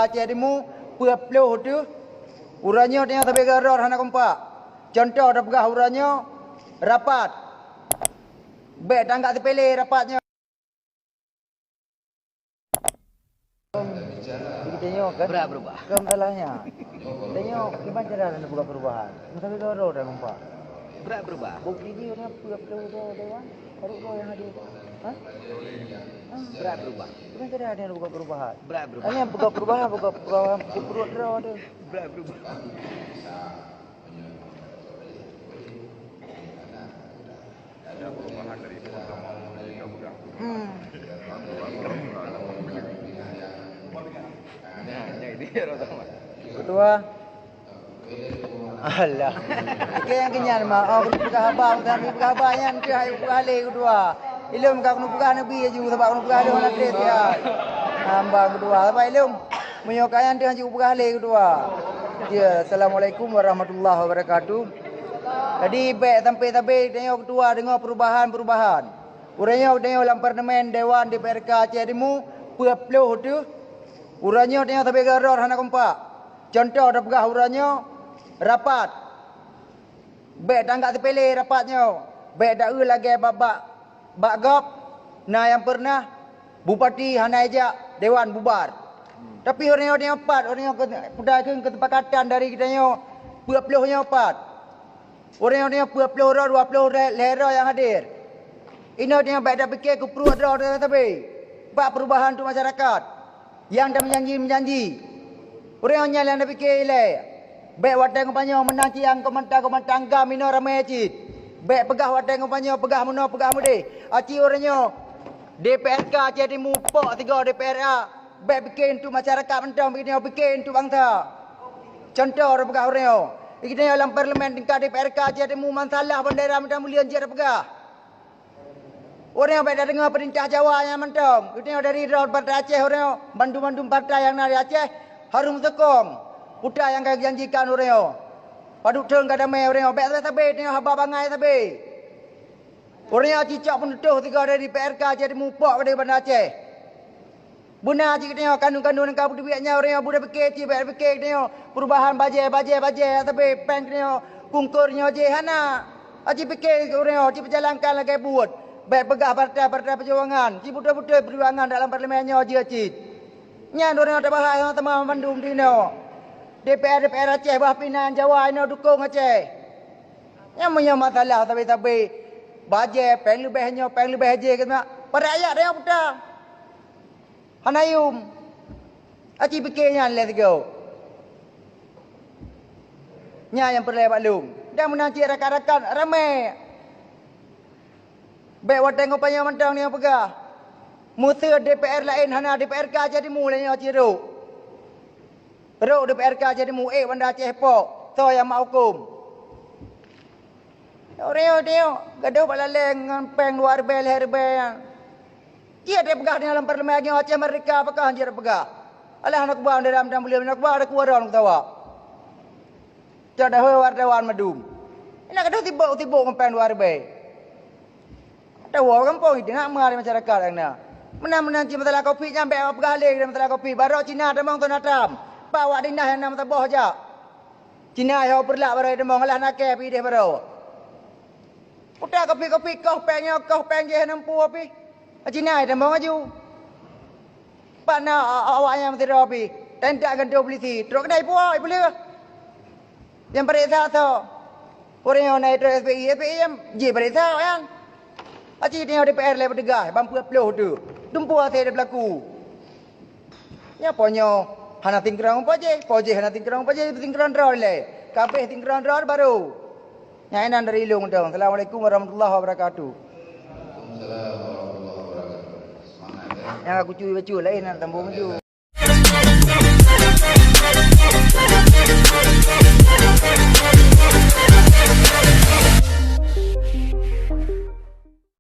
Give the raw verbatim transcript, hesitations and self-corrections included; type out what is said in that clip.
Aceh Timu, peuet ploh teuh. Uroe nyoe tanyoe sabe keudroe hana kompak. Contoh tapeugah uroe nyoe rapat. Bèk tanggap sipilé rapat nyoe. Jadi tanyoe kan? Brat berubah. Kan masalahnya. Tanyoe kiban cara nak buka perubahan. Masa itu roh dah kompak. Brat berubah. Bukti dia dah peuet ploh dewan. Baru roh yang hadir. Ha? Ha? Brat berubah. Kiban cara nak buka perubahan. Brat berubah. Hanya buka perubahan, buka perubahan, buka perut roh tu. Brat berubah. Hmm. Ketua. Alah. Oke, nyang keunyan mah. Oh, keuneuk peugah haba, keuneuk peugah haba nyan keuh hai peugah lé ketua. Ilôn ka keuneuk peugah neubi aju, sabab keuneuk peugah lé hana trép ya. Hamba ketua, sabab ilôn meunyoe ka nyan teuh aju peugah lé ketua. Ya, assalamualaikum warahmatullahi wabarakatuh. Jadi bèk sampai sabe tanyoe ketua deungoe perubahan-perubahan. Uroe nyoe tanyoe lam parlemen dewan D P R K Aceh Timu peuet ploh teuh. Uroe nyoe tanyoe sabe keudroe hana kompak. Contoh tapeugah uroe nyoe rapat. Bèk tanggap sipilé rapat nyoe. Bèk taeu lagèe bak, bak, bak gob na nyang peureunah bupati hana ijak dewan bubar. Tapi uroe nyoe tanyoe pat, uroe nyoe keu-, peudakeueng keusepakatan dari geutanyoe peuet ploh nyoe pat. Ureueng nyang peuet ploh droe, dua ploh lhèe droe nyang hadir. Inoe tanyoe bèk tapike keu pruet droe sabe. Bak perubahan untuk masyarakat nyang tameujanji-meujanji. Ureueng nyan nyang tapike ilèe. Bèk watèe geutanyoe meunan cit nyang keu mantong-mantong GAM inoe ramè cit. Bèk peugah watèe geutanyoe peugah meunoe peugah meudéh. Aci ureueng nyoe D P R K Aceh Timu pok sigoe D P R A. Bèk pike untuk masyarakat mantong, pike untuk bansa. Contoh tapeugah ureueng nyoe, geutanyoe lam parlemen tingkat D P R K Aceh Timu masalah bendera mantong buleuen jeuet tapeugah. Ureueng nyoe bèk tadeungoe peurintah Jawa nyan mantong. Geutanyoe dari droe partai Aceh ureueng nyoe, bandum-bandum partai nyang na di Aceh harôh meusokong peue nyang ka geujanjikan ureueng nyoe. Padub thôn ka damè ureueng nyoe, bèk sabe-sabe tanyoe haba bangai sabe. Ureueng nyoe cicok peunutoh sigoe dari D P R K Aceh Timu pok dari Banda Aceh. Beuna cit geutanyoe kandung-kandung nyang ka peuteubiet nyan, ureueng nyoe beuna pike cit, bèk pike geutanyoe perubahan bajèe, bajèe, bajèe, tapi péng geutanyoe kungkor nyoe jih hana. Aci pike ureueng nyoe, ci peujalankan lagèe buet. Bèk peugah partai-partai peujuangan, ci beutôi-beutôi peujuangan dalam parlemen nyoe jeuet cit. Nyan ureueng nyoe tabahas sama-sama mandum di inoe. D P R, D P R Aceh bah pih na Jawa inoe dukong Aceh. Nyan meunyoe masalah sabe-sabe bajèe, péng leubeh nyoe, péng leubeh jih, keuneuk para rakyat tanyoe peue? Hana yum. Aci pike nyan lé sigoe. Nyan nyang peureulèe bak lôn. Dan meunan cit rakan-rakan ramè. Bèk watèe geutanyoe mantong nyang peugah. Meuseu D P R laén hana, D P R K Aceh Timu lé nyoe cit rhot. Rhot D P R K Aceh Timu ék Banda Aceh pok, soe nyang mak hukôm. Ureueng nyoe, ureueng nyoe gadôh bak laleng ngon péng dua ribèe, lhèe ribèe nyan. Jeuet tapeugah di lam parlemen lagèe Aceh Merdeka, pakon jeuet tapeugah. Alah na kuba dalam dan buleuen na kuba ada kuwa droe keutawa. Cok dahôi wartawan mandum. Ina gadôh sibok-sibok ngon péng dua ribèe. Tawoe gampông itu nak meuhadé masyarakat nyang na. Meunan-meunan cit masalah covid nyan bèk peugah lé masalah covid. Barô Cina tamong Donald Trump. Pak wak dinah nyang na meusaboh jak. Cina yoh peureulak barô tamong alah nakèe pih idéh barô. Utak covid-covid koh péng nyoe koh péng jih hana mampu pih. Cina tamong aju. Pat na a-, awak nyang sidroe pih, tentak gantoe polisi, trok keudai puwoe ipeuleueh. Nyang pareksa soe? Ureueng nyang na itrok S P I, S P I nyang jipareksa awak nyan. Aci tanyoe D P R lé peuteugaih, ban peuet ploh tu. Tumpu até dia pelaku. Nyan po nyoe hana singkron po jih, po jih hana singkron po jih, singkron droe lé. Kabeh singkron droe baru. Nyan inan dari lôn dong. Assalamualaikum warahmatullahi wabarakatuh. Waalaikumsalam warahmatullahi wabarakatuh. Semangat, ya. Nyang aku cuy bacut laén nak sambung ju.